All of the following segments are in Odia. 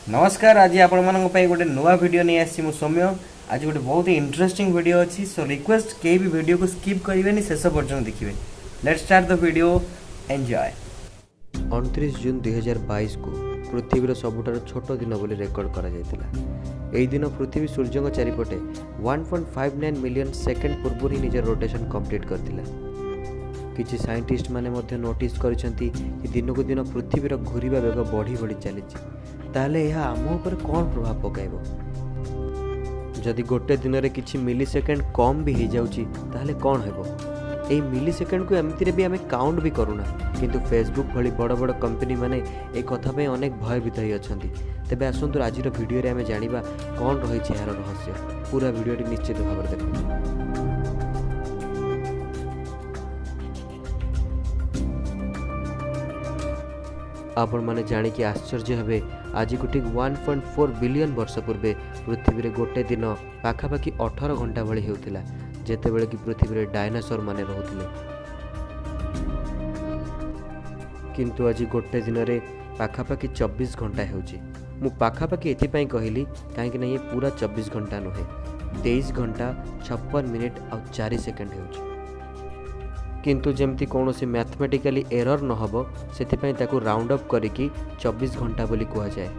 ନମସ୍କାର, ଆଜି ଆପଣମାନଙ୍କ ପାଇଁ ଗୋଟେ ନୂଆ ଭିଡ଼ିଓ ନେଇ ଆସିଛି ମୁଁ ସୌମ୍ୟ। ଆଜି ଗୋଟେ ବହୁତ ଇଣ୍ଟରେଷ୍ଟିଂ ଭିଡ଼ିଓ ଅଛି। ସୋ ରିକ୍ୱେଷ୍ଟ, କେହି ବି ଭିଡ଼ିଓକୁ ସ୍କିପ୍ କରିବେନି, ଶେଷ ପର୍ଯ୍ୟନ୍ତ ଦେଖିବେ। Let's start the video, enjoy. 29 June 2022କୁ ପୃଥିବୀର ସବୁଠାରୁ ଛୋଟ ଦିନ ବୋଲି ରେକର୍ଡ଼ କରାଯାଇଥିଲା। ଏହି ଦିନ ପୃଥିବୀ ସୂର୍ଯ୍ୟଙ୍କ ଚାରିପଟେ 1.59 ମିଲିୟନ୍ ସେକେଣ୍ଡ ପୂର୍ବରୁ ହିଁ ନିଜର ରୋଟେସନ୍ କମ୍ପ୍ଲିଟ୍ କରିଥିଲା। କିଛି ସାଇଣ୍ଟିଷ୍ଟ ମାନେ ମଧ୍ୟ ନୋଟିସ୍ କରିଛନ୍ତି କି ଦିନକୁ ଦିନ ପୃଥିବୀର ଘୁରିବା ବେଗ ବଢ଼ି ବଢ଼ି ଚାଲିଛି। ତାହେଲେ ଏହା ଆମ ଉପରେ କ'ଣ ପ୍ରଭାବ ପକାଇବ? ଯଦି ଗୋଟେ ଦିନରେ କିଛି ମିଲି ସେକେଣ୍ଡ କମ୍ ବି ହେଇଯାଉଛି, ତାହେଲେ କ'ଣ ହେବ? ଏହି ମିଲି ସେକେଣ୍ଡକୁ ଏମିତିରେ ବି ଆମେ କାଉଣ୍ଟ ବି କରୁନା, କିନ୍ତୁ ଫେସବୁକ୍ ଭଳି ବଡ଼ ବଡ଼ କମ୍ପାନୀ ମାନେ ଏ କଥା ପାଇଁ ଅନେକ ଭୟଭୀତ ହେଇ ଅଛନ୍ତି। ତେବେ ଆସନ୍ତୁ, ଆଜିର ଭିଡ଼ିଓରେ ଆମେ ଜାଣିବା କ'ଣ ରହିଛି ଏହାର ରହସ୍ୟ। ପୁରା ଭିଡ଼ିଓଟି ନିଶ୍ଚିତ ଭାବରେ ଦେଖନ୍ତୁ। ଆପଣମାନେ ଜାଣିକି ଆଶ୍ଚର୍ଯ୍ୟ ହେବେ, ଆଜିକୁ ଠିକ୍ 1.4 ବିଲିୟନ୍ ବର୍ଷ ପୂର୍ବେ ପୃଥିବୀରେ ଗୋଟେ ଦିନ ପାଖାପାଖି 18 ଘଣ୍ଟା ଭଳି ହେଉଥିଲା, ଯେତେବେଳେ କି ପୃଥିବୀରେ ଡାଇନାସର ମାନେ ରହୁଥିଲେ। କିନ୍ତୁ ଆଜି ଗୋଟେ ଦିନରେ ପାଖାପାଖି 24 ଘଣ୍ଟା ହେଉଛି। ମୁଁ ପାଖାପାଖି ଏଥିପାଇଁ କହିଲି କାହିଁକିନା ଇଏ ପୁରା 24 ଘଣ୍ଟା ନୁହେଁ, 23 ଘଣ୍ଟା 56 ମିନିଟ୍ ଆଉ 4 ସେକେଣ୍ଡ ହେଉଛି। କିନ୍ତୁ ଯେମିତି କୌଣସି ମ୍ୟାଥମେଟିକାଲି ଏରର୍ ନ ହେବ, ସେଥିପାଇଁ ତାକୁ ରାଉଣ୍ଡ ଅପ୍ କରିକି 24 ଘଣ୍ଟା ବୋଲି କୁହାଯାଏ।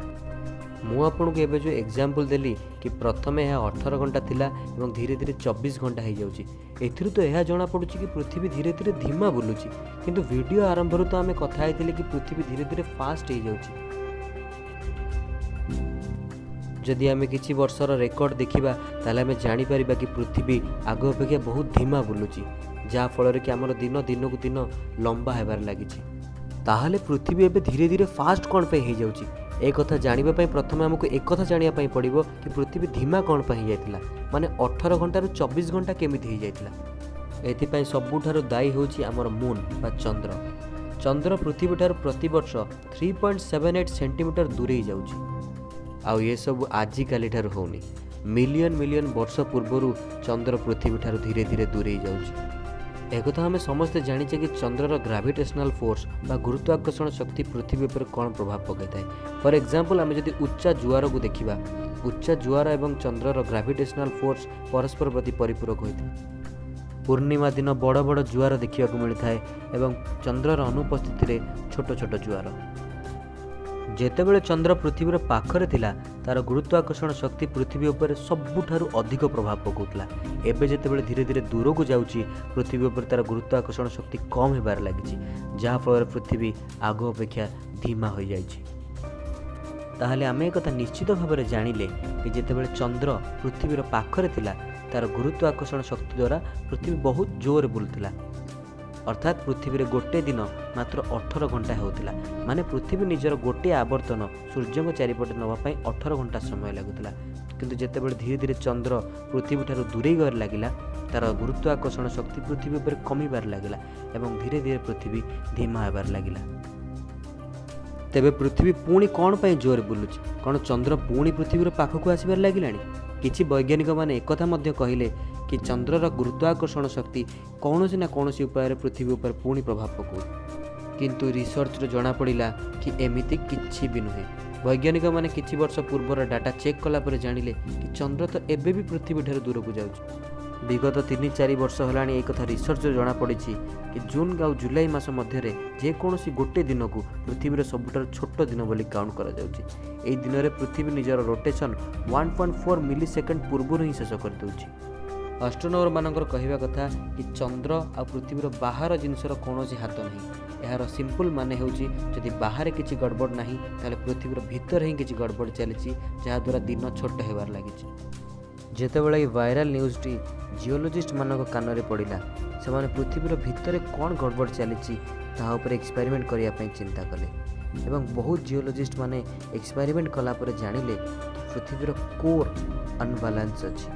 ମୁଁ ଆପଣଙ୍କୁ ଏବେ ଯେଉଁ ଏକ୍ଜାମ୍ପଲ୍ ଦେଲି କି ପ୍ରଥମେ ଏହା 18 ଘଣ୍ଟା ଥିଲା ଏବଂ ଧୀରେ ଧୀରେ 24 ଘଣ୍ଟା ହେଇଯାଉଛି, ଏଥିରୁ ତ ଏହା ଜଣାପଡ଼ୁଛି କି ପୃଥିବୀ ଧୀରେ ଧୀରେ ଧୀମା ବୁଲୁଛି। କିନ୍ତୁ ଭିଡ଼ିଓ ଆରମ୍ଭରୁ ତ ଆମେ କଥା ହେଇଥିଲେ କି ପୃଥିବୀ ଧୀରେ ଧୀରେ ଫାଷ୍ଟ ହେଇଯାଉଛି। ଯଦି ଆମେ କିଛି ବର୍ଷର ରେକର୍ଡ଼ ଦେଖିବା, ତାହେଲେ ଆମେ ଜାଣିପାରିବା କି ପୃଥିବୀ ଆଗ ଅପେକ୍ଷା ବହୁତ ଧୀମା ବୁଲୁଛି, ଯାହାଫଳରେ କି ଆମର ଦିନ ଦିନକୁ ଦିନ ଲମ୍ବା ହେବାରେ ଲାଗିଛି। ତାହେଲେ ପୃଥିବୀ ଏବେ ଧୀରେ ଧୀରେ ଫାଷ୍ଟ କ'ଣ ପାଇଁ ହେଇଯାଉଛି? ଏ କଥା ଜାଣିବା ପାଇଁ ପ୍ରଥମେ ଆମକୁ ଏକଥା ଜାଣିବା ପାଇଁ ପଡ଼ିବ କି ପୃଥିବୀ ଧୀମା କ'ଣ ପାଇଁ ହେଇଯାଇଥିଲା, ମାନେ 18 ଘଣ୍ଟାରୁ 24 ଘଣ୍ଟା କେମିତି ହେଇଯାଇଥିଲା। ଏଥିପାଇଁ ସବୁଠାରୁ ଦାୟୀ ହେଉଛି ଆମର ମୁନ୍ ବା ଚନ୍ଦ୍ର। ଚନ୍ଦ୍ର ପୃଥିବୀଠାରୁ ପ୍ରତିବର୍ଷ 3.78 ସେଣ୍ଟିମିଟର ଦୂରେଇ ଯାଉଛି। ଆଉ ଏସବୁ ଆଜିକାଲିଠାରୁ ହେଉନି, ମିଲିୟନ ମିଲିୟନ ବର୍ଷ ପୂର୍ବରୁ ଚନ୍ଦ୍ର ପୃଥିବୀଠାରୁ ଧୀରେ ଧୀରେ ଦୂରେଇ ଯାଉଛି। ଏକଥା ଆମେ ସମସ୍ତେ ଜାଣିଛେ କି ଚନ୍ଦ୍ରର ଗ୍ରାଭିଟେସନାଲ୍ ଫୋର୍ସ ବା ଗୁରୁତ୍ୱାକର୍ଷଣ ଶକ୍ତି ପୃଥିବୀ ଉପରେ କ'ଣ ପ୍ରଭାବ ପକାଇଥାଏ। ଫର୍ ଏକ୍ଜାମ୍ପଲ୍, ଆମେ ଯଦି ଉଚ୍ଚା ଜୁଆରକୁ ଦେଖିବା, ଉଚ୍ଚା ଜୁଆର ଏବଂ ଚନ୍ଦ୍ରର ଗ୍ରାଭିଟେସନାଲ୍ ଫୋର୍ସ ପରସ୍ପର ପ୍ରତି ପରିପୂରକ ହୋଇଥାଏ। ପୂର୍ଣ୍ଣିମା ଦିନ ବଡ଼ ବଡ଼ ଜୁଆର ଦେଖିବାକୁ ମିଳିଥାଏ ଏବଂ ଚନ୍ଦ୍ରର ଅନୁପସ୍ଥିତିରେ ଛୋଟ ଛୋଟ ଜୁଆର। ଯେତେବେଳେ ଚନ୍ଦ୍ର ପୃଥିବୀର ପାଖରେ ଥିଲା, ତା'ର ଗୁରୁତ୍ୱାକର୍ଷଣ ଶକ୍ତି ପୃଥିବୀ ଉପରେ ସବୁଠାରୁ ଅଧିକ ପ୍ରଭାବ ପକାଉଥିଲା। ଏବେ ଯେତେବେଳେ ଧୀରେ ଧୀରେ ଦୂରକୁ ଯାଉଛି, ପୃଥିବୀ ଉପରେ ତା'ର ଗୁରୁତ୍ୱାକର୍ଷଣ ଶକ୍ତି କମ୍ ହେବାରେ ଲାଗିଛି, ଯାହାଫଳରେ ପୃଥିବୀ ଆଗ ଅପେକ୍ଷା ଧୀମା ହୋଇଯାଇଛି। ତାହେଲେ ଆମେ ଏକଥା ନିଶ୍ଚିତ ଭାବରେ ଜାଣିଲେ କି ଯେତେବେଳେ ଚନ୍ଦ୍ର ପୃଥିବୀର ପାଖରେ ଥିଲା, ତା'ର ଗୁରୁତ୍ୱାକର୍ଷଣ ଶକ୍ତି ଦ୍ୱାରା ପୃଥିବୀ ବହୁତ ଜୋରରେ ବୁଲୁଥିଲା। ଅର୍ଥାତ୍ ପୃଥିବୀରେ ଗୋଟେ ଦିନ ମାତ୍ର 18 ଘଣ୍ଟା ହେଉଥିଲା, ମାନେ ପୃଥିବୀ ନିଜର ଗୋଟିଏ ଆବର୍ତ୍ତନ ସୂର୍ଯ୍ୟଙ୍କ ଚାରିପଟେ ନେବା ପାଇଁ 18 ଘଣ୍ଟା ସମୟ ଲାଗୁଥିଲା। କିନ୍ତୁ ଯେତେବେଳେ ଧୀରେ ଧୀରେ ଚନ୍ଦ୍ର ପୃଥିବୀଠାରୁ ଦୂରେଇ ଗବାରେ ଲାଗିଲା, ତା'ର ଗୁରୁତ୍ୱାକର୍ଷଣ ଶକ୍ତି ପୃଥିବୀ ଉପରେ କମିବାରେ ଲାଗିଲା ଏବଂ ଧୀରେ ଧୀରେ ପୃଥିବୀ ଧୀମା ହେବାରେ ଲାଗିଲା। ତେବେ ପୃଥିବୀ ପୁଣି କ'ଣ ପାଇଁ ଜୋରରେ ବୁଲୁଛି? କ'ଣ ଚନ୍ଦ୍ର ପୁଣି ପୃଥିବୀର ପାଖକୁ ଆସିବାରେ ଲାଗିଲାଣି? କିଛି ବୈଜ୍ଞାନିକମାନେ ଏକଥା ମଧ୍ୟ କହିଲେ କି ଚନ୍ଦ୍ରର ଗୁରୁତ୍ୱାକର୍ଷଣ ଶକ୍ତି କୌଣସି ନା କୌଣସି ଉପାୟରେ ପୃଥିବୀ ଉପରେ ପୁଣି ପ୍ରଭାବ ପକାଉଛି। କିନ୍ତୁ ରିସର୍ଚ୍ଚରୁ ଜଣାପଡ଼ିଲା କି ଏମିତି କିଛି ବି ନୁହେଁ। ବୈଜ୍ଞାନିକମାନେ କିଛି ବର୍ଷ ପୂର୍ବର ଡାଟା ଚେକ୍ କଲା ପରେ ଜାଣିଲେ କି ଚନ୍ଦ୍ର ତ ଏବେ ବି ପୃଥିବୀଠାରୁ ଦୂରକୁ ଯାଉଛି। ବିଗତ 3-4 ବର୍ଷ ହେଲାଣି ଏହି କଥା ରିସର୍ଚ୍ଚରୁ ଜଣାପଡ଼ିଛି କି ଜୁନ୍ ଆଉ ଜୁଲାଇ ମାସ ମଧ୍ୟରେ ଯେକୌଣସି ଗୋଟେ ଦିନକୁ ପୃଥିବୀର ସବୁଠାରୁ ଛୋଟ ଦିନ ବୋଲି କାଉଣ୍ଟ କରାଯାଉଛି। ଏହି ଦିନରେ ପୃଥିବୀ ନିଜର ରୋଟେସନ୍ 1.4 ମିଲି ସେକେଣ୍ଡ ପୂର୍ବରୁ ହିଁ ଶେଷ କରିଦେଉଛି। ଆଷ୍ଟ୍ରୋନୋମରମାନଙ୍କର କହିବା କଥା କି ଚନ୍ଦ୍ର ଆଉ ପୃଥିବୀର ବାହାର ଜିନିଷର କୌଣସି ହାତ ନାହିଁ। ଏହାର ସିମ୍ପଲ୍ ମାନେ ହେଉଛି, ଯଦି ବାହାରେ କିଛି ଗଡ଼ବଡ଼ ନାହିଁ, ତାହେଲେ ପୃଥିବୀର ଭିତରେ ହିଁ କିଛି ଗଡ଼ବଡ଼ ଚାଲିଛି, ଯାହାଦ୍ୱାରା ଦିନ ଛୋଟ ହେବାରେ ଲାଗିଛି। ଯେତେବେଳେ ଏହି ଭାଇରାଲ୍ ନ୍ୟୁଜ୍ଟି ଜିଓଲୋଜିଷ୍ଟମାନଙ୍କ କାନରେ ପଡ଼ିଲା, ସେମାନେ ପୃଥିବୀର ଭିତରେ କ'ଣ ଗଡ଼ବଡ଼ ଚାଲିଛି ତାହା ଉପରେ ଏକ୍ସପେରିମେଣ୍ଟ କରିବା ପାଇଁ ଚିନ୍ତା କଲେ ଏବଂ ବହୁତ ଜିଓଲୋଜିଷ୍ଟ ମାନେ ଏକ୍ସପେରିମେଣ୍ଟ କଲା ପରେ ଜାଣିଲେ କି ପୃଥିବୀର କୋର୍ ଅନବାଲାନ୍ସ ଅଛି,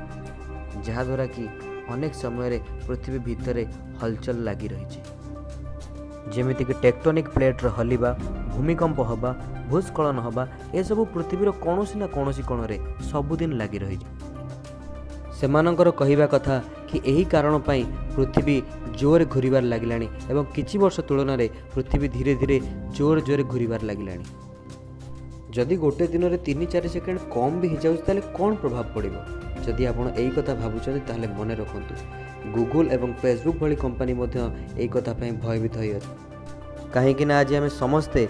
ଯାହାଦ୍ୱାରା କି ଅନେକ ସମୟରେ ପୃଥିବୀ ଭିତରେ ହଲଚଲ ଲାଗି ରହିଛି, ଯେମିତିକି ଟେକ୍ଟୋନିକ୍ ପ୍ଲେଟ୍ର ହଲିବା, ଭୂମିକମ୍ପ ହେବା, ଭୂସ୍ଖଳନ ହେବା, ଏସବୁ ପୃଥିବୀର କୌଣସି ନା କୌଣସି କୋଣରେ ସବୁଦିନ ଲାଗି ରହିଛି। ସେମାନଙ୍କର କହିବା କଥା କି ଏହି କାରଣ ପାଇଁ ପୃଥିବୀ ଜୋରରେ ଘୂରିବାରେ ଲାଗିଲାଣି ଏବଂ କିଛି ବର୍ଷ ତୁଳନାରେ ପୃଥିବୀ ଧୀରେ ଧୀରେ ଜୋରେ ଜୋରେ ଘୂରିବାରେ ଲାଗିଲାଣି। ଯଦି ଗୋଟେ ଦିନରେ 3-4 ସେକେଣ୍ଡ କମ୍ ବି ହେଇଯାଉଛି, ତାହେଲେ କ'ଣ ପ୍ରଭାବ ପଡ଼ିବ? ଯଦି ଆପଣ ଏଇ କଥା ଭାବୁଛନ୍ତି, ତାହେଲେ ମନେ ରଖନ୍ତୁ, ଗୁଗୁଲ୍ ଏବଂ ଫେସବୁକ୍ ଭଳି କମ୍ପାନୀ ମଧ୍ୟ ଏଇ କଥା ପାଇଁ ଭୟଭୀତ ହୋଇଅଛି। କାହିଁକି ନା ଆଜି ଆମେ ସମସ୍ତେ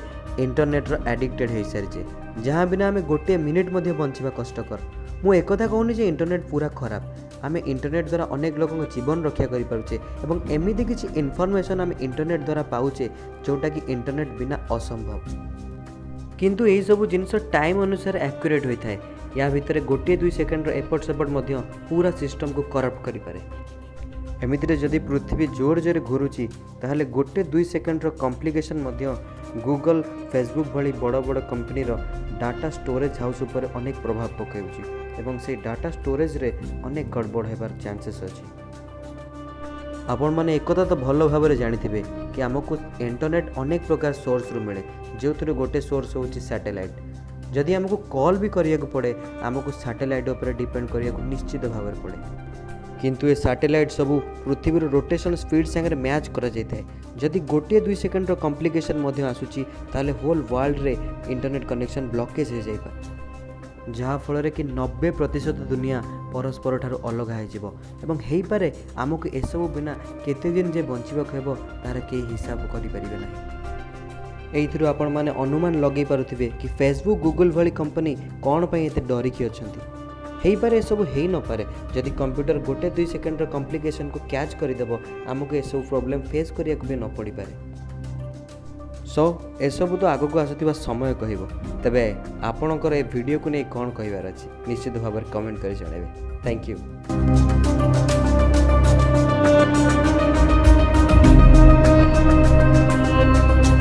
ଇଣ୍ଟରନେଟ୍ର ଆଡ଼ିକ୍ଟେଡ଼ ହୋଇସାରିଛେ, ଯାହା ବିନା ଆମେ ଗୋଟିଏ ମିନିଟ୍ ମଧ୍ୟ ବଞ୍ଚିବା କଷ୍ଟକର। ମୁଁ ଏକଥା କହୁନି ଯେ ଇଣ୍ଟରନେଟ୍ ପୁରା ଖରାପ। ଆମେ ଇଣ୍ଟରନେଟ୍ ଦ୍ୱାରା ଅନେକ ଲୋକଙ୍କ ଜୀବନ ରକ୍ଷା କରିପାରୁଛେ ଏବଂ ଏମିତି କିଛି ଇନଫର୍ମେସନ୍ ଆମେ ଇଣ୍ଟରନେଟ୍ ଦ୍ୱାରା ପାଉଛେ, ଯେଉଁଟାକି ଇଣ୍ଟରନେଟ୍ ବିନା ଅସମ୍ଭବ। କିନ୍ତୁ ଏହିସବୁ ଜିନିଷ ଟାଇମ୍ ଅନୁସାରେ ଆକ୍ୟୁରେଟ୍ ହୋଇଥାଏ। ୟା ଭିତରେ 1-2 ସେକେଣ୍ଡର ଏପଟ ସେପଟ ମଧ୍ୟ ପୁରା ସିଷ୍ଟମକୁ କରପ୍ଟ କରିପାରେ। ଏମିତିରେ ଯଦି ପୃଥିବୀ ଜୋରେ ଜୋରେ ଘୁରୁଛି, ତାହେଲେ 1-2 ସେକେଣ୍ଡର କମ୍ପ୍ଲିକେସନ୍ ମଧ୍ୟ ଗୁଗଲ୍, ଫେସବୁକ୍ ଭଳି ବଡ଼ ବଡ଼ କମ୍ପାନୀର ଡାଟା ଷ୍ଟୋରେଜ୍ ହାଉସ୍ ଉପରେ ଅନେକ ପ୍ରଭାବ ପକାଉଛି ଏବଂ ସେଇ ଡାଟା ଷ୍ଟୋରେଜ୍ରେ ଅନେକ ଗଡ଼ବଡ଼ ହେବାର ଚାନ୍ସେସ୍ ଅଛି। ଆପଣମାନେ ଏକଥା ତ ଭଲ ଭାବରେ ଜାଣିଥିବେ କି ଆମକୁ ଇଣ୍ଟରନେଟ୍ ଅନେକ ପ୍ରକାର ସୋର୍ସରୁ ମିଳେ, ଯେଉଁଥିରୁ ଗୋଟେ ସୋର୍ସ ହେଉଛି ସ୍ୟାଟେଲାଇଟ୍। ଯଦି ଆମକୁ କଲ୍ ବି କରିବାକୁ ପଡ଼େ, ଆମକୁ ସ୍ୟାଟେଲାଇଟ୍ ଉପରେ ଡିପେଣ୍ଡ କରିବାକୁ ନିଶ୍ଚିତ ଭାବରେ ପଡ଼େ। କିନ୍ତୁ ଏ ସ୍ୟାଟେଲାଇଟ୍ ସବୁ ପୃଥିବୀର ରୋଟେସନ୍ ସ୍ପିଡ୍ ସାଙ୍ଗରେ ମ୍ୟାଚ୍ କରାଯାଇଥାଏ। ଯଦି 1-2 ସେକେଣ୍ଡର କମ୍ପ୍ଲିକେସନ୍ ମଧ୍ୟ ଆସୁଛି, ତାହେଲେ ହୋଲ୍ ୱାର୍ଲଡ଼ରେ ଇଣ୍ଟରନେଟ୍ କନେକ୍ସନ୍ ବ୍ଲକେଜ୍ ହୋଇଯାଇପାରେ, ଯାହାଫଳରେ କି 90% ଦୁନିଆ ପରସ୍ପର ଠାରୁ ଅଲଗା ହେଇଯିବ ଏବଂ ହେଇପାରେ ଆମକୁ ଏସବୁ ବିନା କେତେ ଦିନ ଯେ ବଞ୍ଚିବାକୁ ହେବ, ତାହାର କେହି ହିସାବ କରିପାରିବେ ନାହିଁ। ଏଇଥିରୁ ଆପଣମାନେ ଅନୁମାନ ଲଗାଇ ପାରୁଥିବେ କି ଫେସବୁକ୍, ଗୁଗୁଲ୍ ଭଳି କମ୍ପାନୀ କ'ଣ ପାଇଁ ଏତେ ଡରିକି ଅଛନ୍ତି। ହେଇପାରେ ଏସବୁ ହେଇନପାରେ। ଯଦି କମ୍ପ୍ୟୁଟର 1-2 ସେକେଣ୍ଡର କମ୍ପ୍ଲିକେସନ୍କୁ କ୍ୟାଚ୍ କରିଦେବ, ଆମକୁ ଏସବୁ ପ୍ରୋବ୍ଲେମ୍ ଫେସ୍ କରିବାକୁ ବି ନ ପଡ଼ିପାରେ। ସୋ ଏସବୁ ତ ଆଗକୁ ଆସୁଥିବା ସମୟ କହିବ। ତେବେ ଆପଣଙ୍କର ଏ ଭିଡ଼ିଓକୁ ନେଇ କ'ଣ କହିବାର ଅଛି, ନିଶ୍ଚିତ ଭାବରେ କମେଣ୍ଟ କରି ଜଣାଇବେ। Thank you.